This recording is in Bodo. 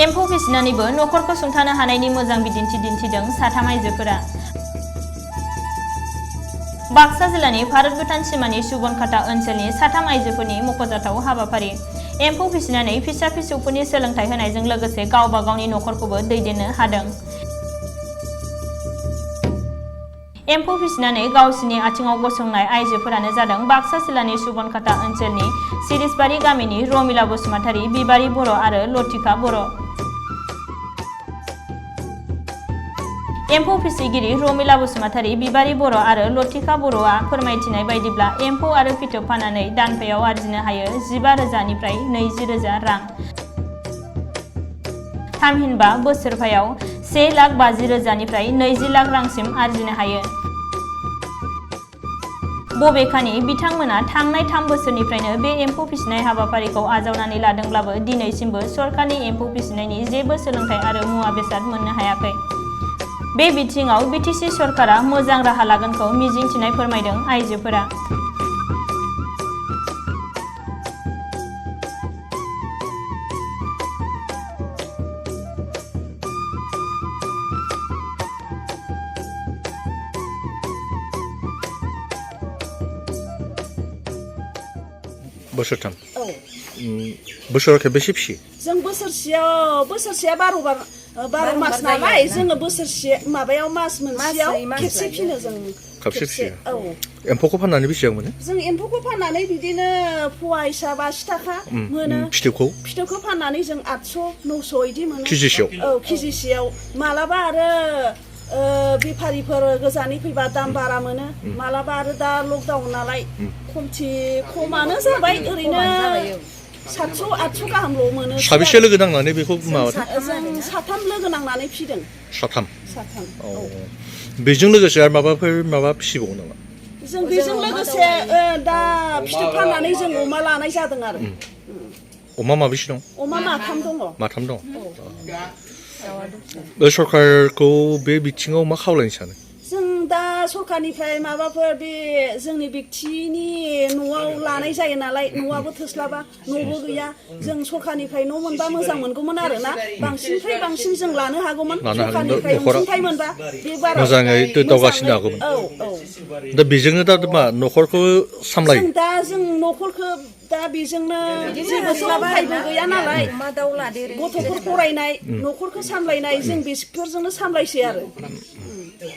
एम्फौ फिसिनानैबो नखरखौ सुंथानो हानायनि मोजां बिदिन्थि दिन्थिदों साथाम आइजोफोरा। बाक्सा जिल्लानि भारत भुटान सिमानि सुबनखाता ओनसोलनि साथाम आइजोफोरनि मख'जाथाव हाबाफारि। एम्फौ फिसिनानै फिसा फिसौफोरनि सोलोंथाइ होनायजों लोगोसे गावबा गावनि नखरखौबो दैदेननो हादों। एम्फौ फिसिनानै गावसिनि आथिङाव गसंनाय आइजोफोरानो जादों बाक्सा जिल्लानि सुबनखाता ओनसोलनि सिरिसबारि गामिनि रमिला बसुमतारी, बिबारि बर' आरो लथिका बर'। एम्फौ फिसिगिरि रमिला बसुमतारी, बिबारि बर' आरो लथिका बर'आ फोरमायथिनाय बायदिब्ला एम्फौ आरो फिथोब फाननानै दानफायाव आरजिनो हायो 15,000 निफ्राय 20,000 रां। थामहिनबा बोसोरफायाव 1,50,000 निफ्राय 20 लाख रांसिम आरजिनो हायो। बबेखानि बिथांमोना थांनाय 3 बोसोरनिफ्रायनो बे एम्फौ फिसिनाय हाबाफारिखौ आजावनानै लादोंब्लाबो दिनैसिमबो सरकारनि एम्फौ फिसिनायनि जेबो सोलोंथाइ आरो मुवा बेसाद मोननो हायाखै। बे बिथिङाव बिटिसि सरकारा मोजां राहा लागोनखौ मिजिंथिनाय फोरमायदों आइजोफोरा। बोसोरथाम बोसोराव खेबबेसे फिसियो? जों बोसोरसेया 12 मास नालाय जोङो बोसोरसे माबायाव मास मोनसेयाव खेबसे फिनो जों। खेबसे फिसियो। औ। एम्फौखौ फाननानै बेसेबां मोनो? जों एम्फौखौ फाननानै बिदिनो फवा हिसाब 80 थाखा मोनो। फिथोबखौ फाननानै जों 800 900 इदि मोनो। केजिसेयाव? औ, केजिसेयाव। मालाबा आरो बेफारिफोर गोजाननि फैबा दाम बारा मोनो। मालाबा आरो दा लकडाउन नालाय खमानो जाबाय, ओरैनो 700-800 गाहामल' मोनो। साबेसे लोगो नांनानै बेखौ माबादों? जों साथाम लोगो नांनानै फिदों। साथाम? औ। बेजों लोगोसे आरो माबा फिसिबावो नामा? जों बेजों लोगोसे दा फिथोब फाननानै जों अमा लानाय जादों आरो। अमा माबेसे दं? अमा माथाम दङ। माथाम दं? सरकारखौ बे बिथिङाव मा खावलायनो सानो? जों दा सरकारनिफ्राय माबाफोर बे जोंनि बेक्तिनि न'आव लानाय जायो नालाय, न'आबो थोस्लाबा, न'बो गैया। जों सरकारनिफ्राय न' मोनबा मोजां मोनगौमोन आरो ना। बांसिननिफ्राय बांसिन जों लानो हागौमोन। सरकारनिफ्राय अनसुंथाइ मोनबा बे बारा मोजाङै दावगासिनो हागौमोन। औ औ। दा बेजोंनो दा मा न'खरखौ सामलायो? जों न'खरखौ दा बेजोंनो जेबो सोलोंथाइबो गैया नालाय, गथ'फोर फरायनाय, न'खरखौ सामलायनाय जों बेफोरजोंनो सामलायसै आरो।